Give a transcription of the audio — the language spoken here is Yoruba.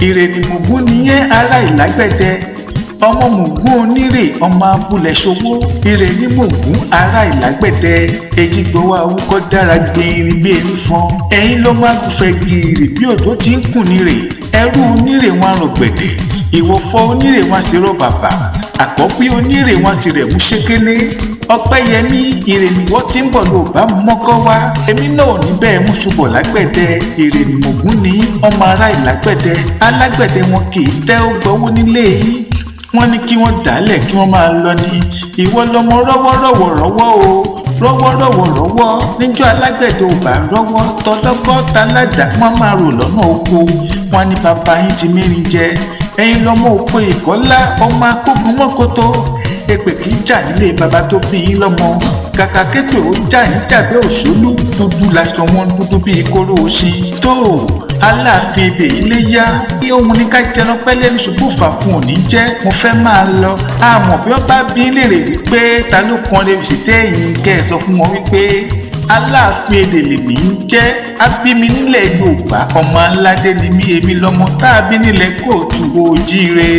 Ìrènìmùgún nìyẹn ará Ìlágbẹ̀dẹ, ọmọ mùgún onírè, ọmọ abúlé ṣòwò. Ìrènìmùgún ará Ìlágbẹ̀dẹ, èjìgbọ́wọ́ awúkọ́ dára gbìnrín bí ẹni fọn. Ẹ̀yin ló máa gùfẹ̀ gìrì bí òjò ti ń kùn nírè. Ẹrú onírè wọn rọ̀gbẹ̀dẹ̀, ìwọ̀fọ̀ onírè wọn sì rọ bàbà, àkọ́bí onírè wọn sì rẹ̀ mú ṣékélé. Ọpẹ́yẹmí, ìrènìwọ́ tí ń bọ̀ ló bá mọ́kọ́ wá, èmi náà ò ní bẹ́ẹ̀ mú ṣubọ̀ lágbẹ̀dẹ. Ìrènìmọ̀gún ní ọmọ ará Ìlágbẹ̀dẹ, alágbẹ̀dẹ wọn kì í tẹ́ ó gbọ́wọ́ nílé yín. Wọ́n ní kí wọ́n dálẹ̀ kí wọ́n máa lọ ní. Ìwọ lọmọ rọ́wọ́rọ́wọ́ rọ́wọ́ o, rọ́wọ́rọ́wọ́ rọ́wọ́. Níjọ́ alágbẹ̀dẹ ò bá rọ́wọ́ tọlọ́kọ́ taládàá, wọ́n máa rò lọ́nà oko. Wọ́n ní bàbá yín ti mẹ́rin jẹ. Ẹ̀yin lọmọ òpó ìkọ́lá, ọmọ akógun mọ́kótó. Èpè kì í jà nílé baba tó bí yín lọ́mọ. Kàkà képè ó jà yín jàbẹ́ òṣòlú, dúdú laṣọ wọn dúdú bíi kóró oṣin. Tó aláàfin èdè ilé yá kí òun ní ká jẹran pẹ́lẹ́ ní ṣùgbọ́n fà fún òní jẹ́. Mo fẹ́ máa lọ. Àmọ́ bí wọ́n bá bí léèrè wípé ta ló kan lè sì tẹ́yìn, kẹ́ ẹ sọ fún wọn wípé aláàfin èdè lèmi ń jẹ́. Abími nílẹ̀ Yorùbá, ọmọ aládé ni mí, èmi lọ́mọ tá a bí nílẹ̀ kóòtù oòjíire.